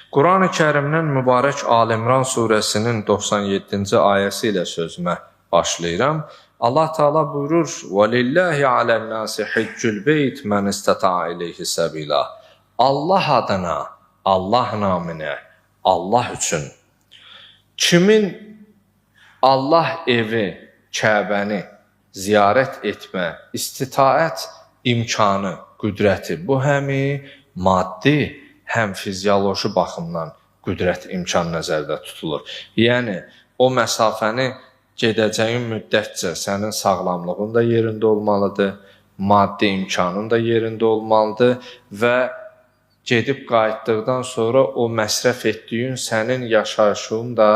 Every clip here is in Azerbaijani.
Quran-ı Kərimdən mübarək Ali İmran surəsinin 97-ci ayəsi ilə sözümə başlayıram. Allah Teala buyurur: "Velillahi alen-nasi haccul beyt men istata'a ileyhi sabila." Allah adına, Allah naminə, Allah üçün kimin Allah evi, Kəbəni ziyarət etmə, istitaət imkanı, qüdrəti, bu həmi maddi, həm fizioloji baxımdan qüdrət, imkan nəzərdə tutulur. Yəni, o məsafəni gedəcəyin müddətcə sənin sağlamlığın da yerində olmalıdır, maddi imkanın da yerində olmalıdır və gedib qayıtdıqdan sonra o məsrəf etdiyin sənin yaşayışın da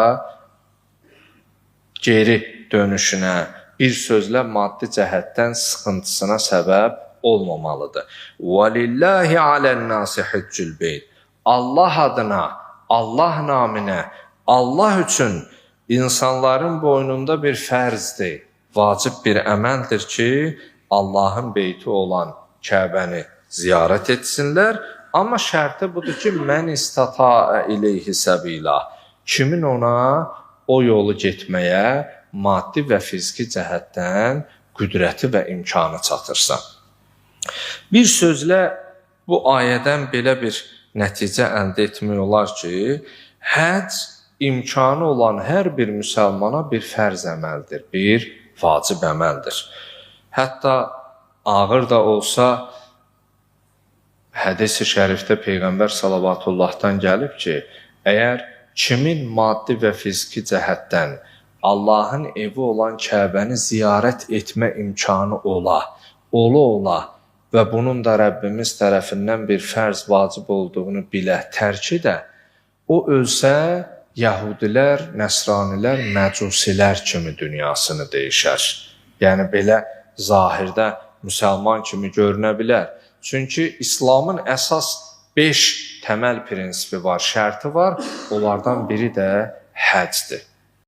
geri dönüşünə, bir sözlə maddi cəhətdən sıxıntısına səbəb olmamalıdır. وَلِلَّهِ عَلَى النَّاسِ حِجُّ الْبَيْتِ. Allah adına, Allah naminə, Allah üçün insanların boynunda bir fərzdir, vacib bir əməldir ki, Allahın beyti olan Kəbəni ziyarət etsinlər. Amma şərti budur ki, mən istata'a ileyhi səbila. Kimin ona o yolu getməyə maddi və fiziki cəhətdən qüdrəti və imkanı çatırsa. Bir sözlə bu ayədən belə bir nəticə əldə etmək olar ki, həcc imkanı olan hər bir müsəlmana bir fərz əməldir, bir vacib əməldir. Hətta ağır da olsa hədis-i şərifdə Peyğəmbər salavatullahdan gəlib ki, əgər kimin maddi və fiziki cəhətdən Allahın evi olan Kəbəni ziyarət etmə imkanı ola, ola və bunun da Rəbbimiz tərəfindən bir fərz, vacib olduğunu bilə, tərk edə, o ölsə, Yəhudilər, Nəsranilər, Məcusilər kimi dünyasını dəyişər. Yəni, belə zahirdə müsəlman kimi görünə bilər. Çünki İslamın əsas 5 təməl prinsipi var, şərti var. Onlardan biri də həcdir.